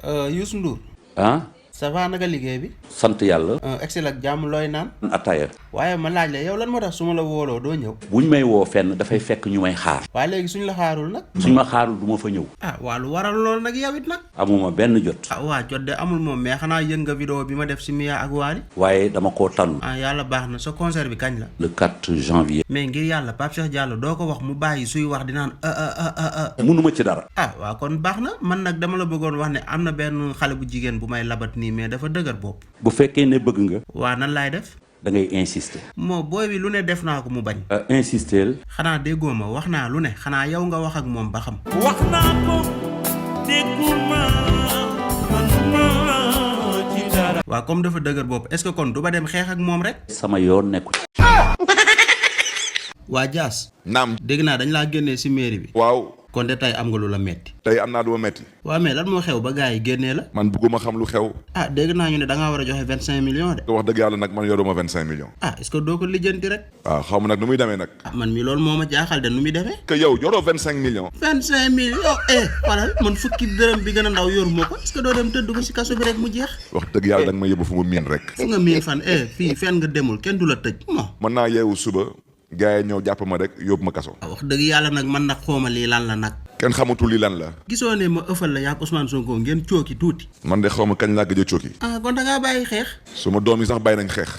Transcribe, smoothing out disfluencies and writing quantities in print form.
Youssou Ndour. ah. ça va naka liggéey bi. sant yàlla. excel ak jàmm looy naan. attaya. waaye ma laaj la yow lan moo tax su ma la wooloo doo ñëw. buñ may woo fenn dafay fekk ñu may xaar. waaye léegi suñ la xaarul nag. suñ ma xaarul du ma fa ñëw. ah waa lu waral lool nag yow it nag. amuma benn jot. ah waa jot de amul moom mais xanaa yëg nga vidéo bi ma def si Mia ak Wally. waaye dama koo tànn. ah yàlla baax na sa concert bi kañ la. le 4 janvier. mais ngir yàlla Pape Cheikh Diallo doo ko wax mu bàyyi suy wax di naan mënuma ci dara. ah waa kon baax na man nag dama la bëggoon wax ne am na benn xale bu jigéen bu may labat nii mais dafa dëgër bopp. bu fekkee ne bëgg nga. waa nan laay def. da ngay insister. moo booy bi lu ne def naa ko mu bañ. insister. xanaa déggoo ma wax naa lu ne xanaa yow nga wax ak moom ba xam. wax naa ko dégguma manuma ci dara. waa comme dafa dëgër bopp est-ce que kon du ba dem xeex ak moom rek. sama yoon nekku ci. waa Dias. naam. dégg naa dañ laa génnee ci mairie bi. waaw. kon de tey am nga lu la metti. tey am naa lu ma metti. waaw mais lan moo xew ba gars yi génnee la. man bëgguma xam lu xew. ah dégg naa ñu ne da ngaa war a joxe 25 millions de. wax dëgg yàlla nag man yoruma 25 millions. ah est-ce que doo ko lijjanti rek. waaw xaw ma nag nu muy demee nag. ah man mi loolu moo ma jaaxal de nu muy demee. que yow yoroo 25 millions. 25 millions xoolal man fukki dërëm bi gën a ndaw yoruma ko est-ce que doo dem tëdd ko ci kaso bi rek mu jeex. wax dëgg yàlla danga ma yóbbu fu mu miin rek. fu nga miin fan fii fenn nga demul kenn du la tëj mo mën naa yeewu suba gars yi ñëw jàpp ma rek yóbbu ma kaso. wax dëgg yàlla nag man nag xooma lii lan la nag. kenn xamatul li lan la. gisoo ne ma ëffal la yaa Ousmane Sonko ngeen cooki tuuti. man de xaw ma kañ laa gëj a cooki. ah kon da ngaa bàyyi xeex. suma doom yi sax bàyyi nañ xeex.